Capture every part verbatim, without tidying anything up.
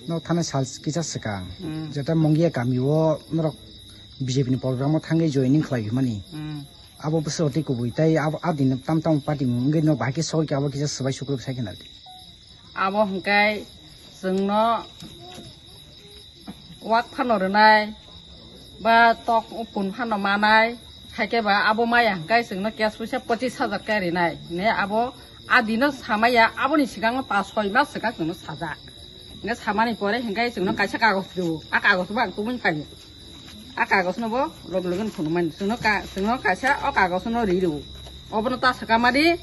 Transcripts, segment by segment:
No thana sal kisa swkang, hmm, jeta Mongia kami o norok B J P ni program o thangwi joining khlai mani. Hmm. Abo bwswk tei kubui tei abo a din tam tam party wngwi no bahai khe sogwi khe abo kisa swbai sukrub sai khe nadi. Abo hwnkhe chwngno wak phano rwnai, ba tok pun phano manai, haikhe ba abo maya hwnkhe chwngno cash puisa pochis hajar khe rinai. Ne abo a dino samaya, aboni swkangno pas soi mas swkang chwngno sajak. Hwnkhe samani pore hwnkhe chwngno kaisa kagoj rwo, a kagoj bo ang tubui phaio. A kagoj no bo log loge phunukmani. Chwngno ka-, chwngno kaisa o kagoj no ri rwo. Obono ta swkama di,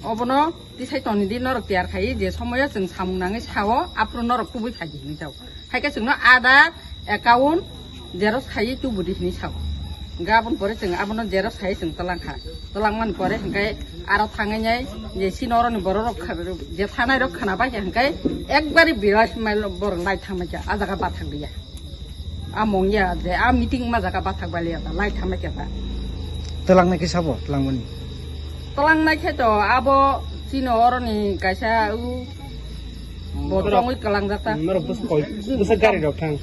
obono tisai toni di, norok tiyar khai je somoyo chwng samung nangwi sao, aphuru norok tubui phai di hinwi jao. Haikhe chwngno Aadhaar, account, xerox khai tubudi hinwi sao. Hwnkhe aboni pore chwng abono xerox khai chwng twlang kha. Twlangmani pore hwnkhe aro thangwi nai je chini oroni borok rok kha-, je thanai rok khana bai khe hwnkhe ekbari birai mail borok lai thangmai kha, a jaga bathang liya. A mongya je a meeting ma jaga bathak baliya ta lai thamai khe ta. Twlangnai khe sabo, twlangmani. Twlangnai khe to abo chini oroni kaisa u bo tongwi kwlangjak ta. Norok bwswk koi, bwswk gari rok thang.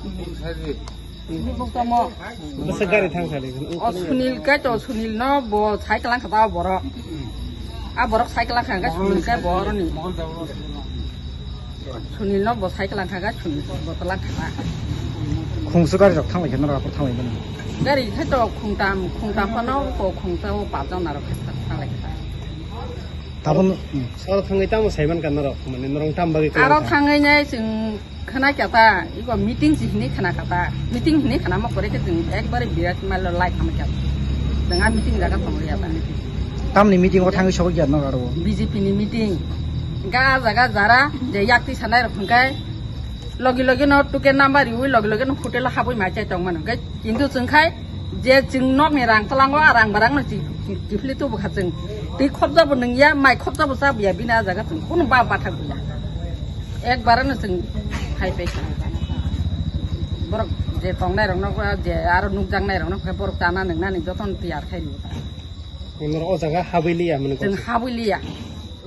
Bwswk tamo. Bwswk gari thang sadi. O Sunil khe to, Sunil no bo sai kwlang kha ta borok. A borok cycle ang kha, Sunil khe bo oroni. Sunil no bo cycle ang kha, Sunil bo tolang kha. Khungsu gari rok thanglai khe norok aphuru thanglai mani. Gari khe to khungtam, khungtam phano ko khungsa o pajon narok khe thanglai kha. Tabun, hmm. Oro thangwi tamo saiman kha norok, mane norok tam bagwi kwlang kha. Aro thangwi nai chwng Khna kya ta, iko meeting si hini khna kata. Meeting hini khna ma kore khe chwng ekbare birat mailo lai khama kya. Chwng a meeting jaga tong ya ta. Tamni meeting o thangwi sogwi kya no aro. B J P ni meeting. Ga jaga jara je yakti sanai rok hwnkhe logi logi no tuke number riwi logi logi no hotel o habwi mai chai tong mano. Hwnkhe kintu chwng khai je chwng nokni rang twlango a rang barang no chi-, chi-, chifli tubu kha chwng. Twi khobjabo nungya, mai khobjabo chabuya bini a jaga chwng kunu ba bathak buya. Ekbarano chwng hai pai kha. Borok je tongnai rokno je aro nukjaknai rokno khe borok chana nungnani jotono tiyar khai rwo. Norok o jaga habwi liya mani. Chwng habwi liya.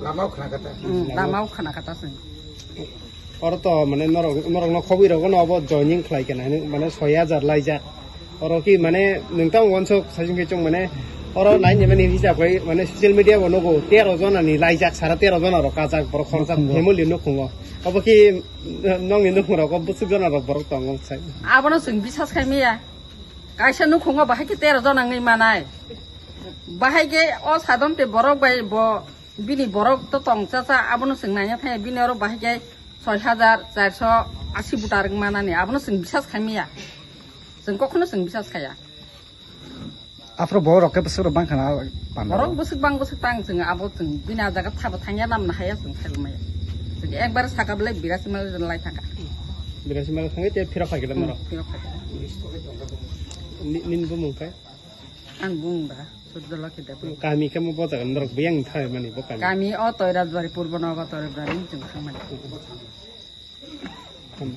Lama o khna kata. Hmm, lama o khna kata chwng. Oro to mane norok, norokno khobwi rokno obo joining khlai khe nai mane soi hajar laijak. Oro ki mane nwng tamo wansuk saichung khe chwng mane oro nai ni mani hisab khai mane social media bo nugo tero jona ni laijak sara tero jona rok kajak borok khoroksa family nukhungo. Obo ki nokni nukhung rogo bwswk jona rok borok tongo sai. Abono chwng bisas khai maya. Kaisa nukhungo bahai khe tero jona wngwi manai. Bahai khe o sadon te borok bai bo bini borok to tong cha cha abono chwng naina thai bini oro bahai khe soi hajar charso asi butar wng manani abono chwng bisas khai maya. Chwng kokhono chwng bisas khaya. Aphuru borok rok khe bwswk rok bang khana panda. Borok bwswk bang bwswk tang chwng abo chwng bini a jaga thabo thangya namna haya chwng khailmaya. Chwng ekbar saka belai birasi mal lai thangkha. Birasi mal thangwi te phirok khai khe Hmm, norok. Phirok khai khe. Ni, nini bumung khai? Ang bumung da, Surjolokhi Debbarma. Kami khe mo bo jaga norok biyang thai mani bo kami. Kami o Toirajbari, Purbo Nogo Toirajbari chwng thangmani. Hmm.